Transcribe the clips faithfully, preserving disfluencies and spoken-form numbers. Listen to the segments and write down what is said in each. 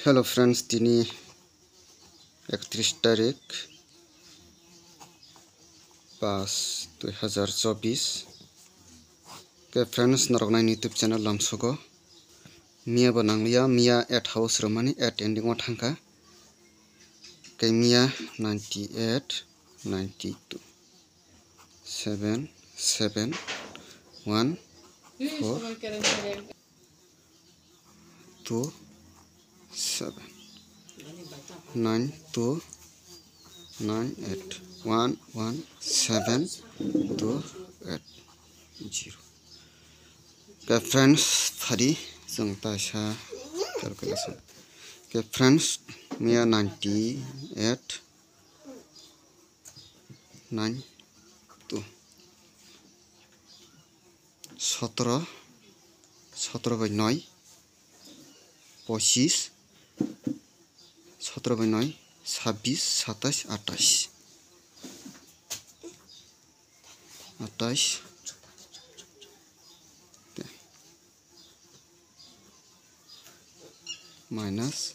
Hello friends, tini ekatris tarik, pas dui hazar chobis. Ke friends, norok nai YouTube channel lamsogo. Miya bo nangliya, miya eight house romani eight ending o thangkha. Ke miya ninety eight, ninety two, seven, seven, one, four, two, seven, nine, two, nine, eight, one, one, seven, two, eight, zero. Ke friends, phari chwng taisa calculation. Ke friends, miya ninety eight, nine, two. Sotoro, sotoro bai noi, pochis, sotoro bai noi, sabis, satais, atais. Atais. Minus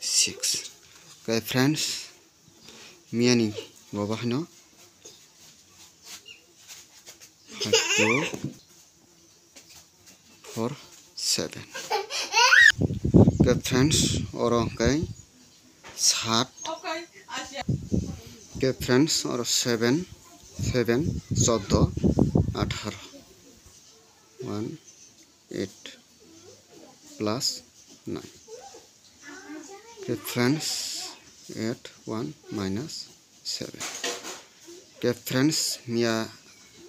six. Ke friends, miyani bobo hino five two four seven. Ke friends, oro hwnkhe sat. Ke friends, oro seven, seven, choddo, atharo. One, eight plus nine. Ke friends, eight, one minus seven. Ke friends, miya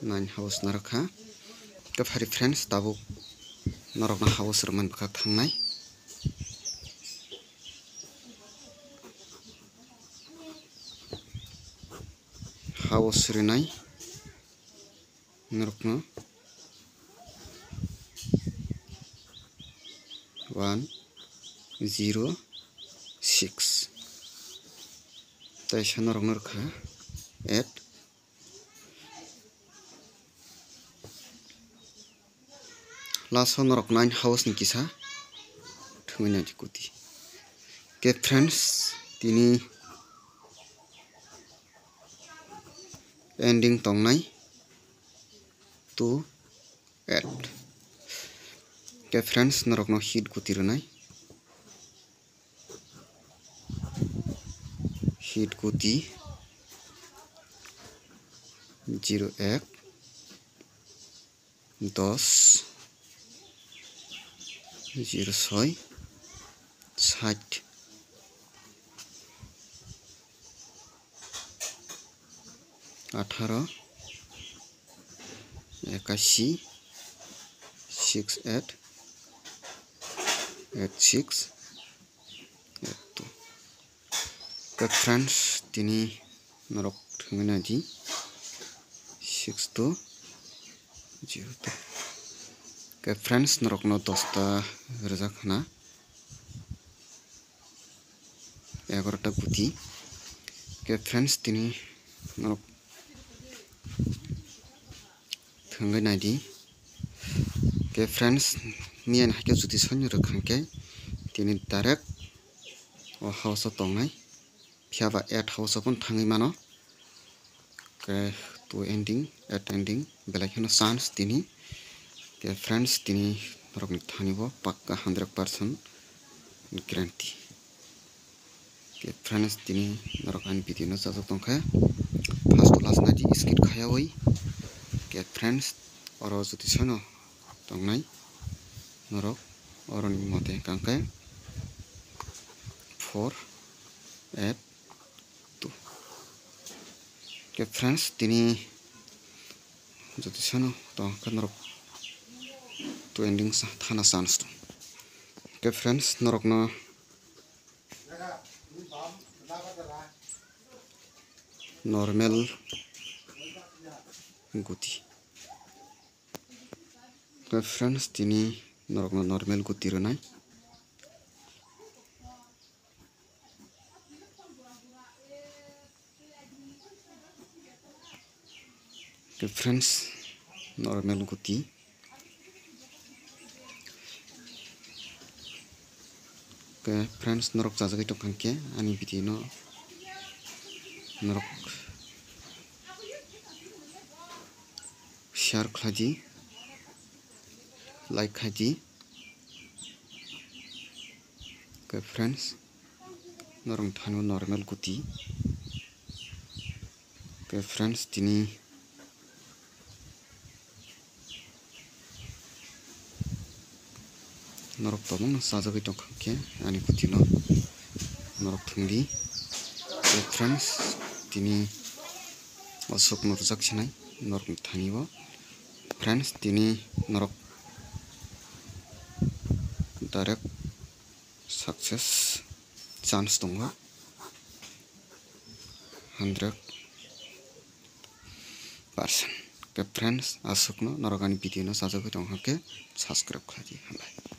nine house narwkha. Ke phari friends, tabuk norokno house rwmani bwkhak thangnai. House rwnai. Norokno one zero six. Taisa norokno rwkha eight. Last o norok nine house ni kisa thwngwi nai kuti. Ke friends, tini ending tongnai two eight. Ke friends, norokno hit guti rwnai. Hit guti zero ek, dos, zero soi, sait, atharo, ekashi, six eight, eight six, eight two. Ke friends, tini norok thwngwi naidi six two zero two. Ke friends, norokno dosta rwjak khna. Egarota guti. Ke friends, tini norok thwngwi naidi. Ke friends, miyan haikhe juti soni rwkha khe tini direct o house o tongnai. Phiya ba eight house o phano thangwi mano. Ke two ending, eight ending, belai kheno chance tini. Ke friends, tini norokni thani bo pakka hundred percent guarantee. Ke friends, tini norok ani video no chajak tongkha, first to last naidi skip khayawi. Ke friends, oro juti sano tongnai norok oroni mote kangkhe four eight two. Ke friends, tini juti sano tongkha norok two ending sa thana chance tong. Ke friends, norokno normal guti. Ke friends, tini norokno normal guti rwnai. Ke friends, normal guti. Ke friends, norok chajagwi tongkha khe ani video no norok share khlai di, like khai di. Ke friends, norok thani normal kuti. Ke friends, tini norok tobong no chajagwi tongkha khe ani kuti no norok thung di. Ke friends, tini aswk no rwjak sinai norok thani o. Friends, tini norok direct success chance tongo hundred percent. Ke friends, aswkno norok ani video no chajagwi tongkha khe subscribe khlai di. Hambai.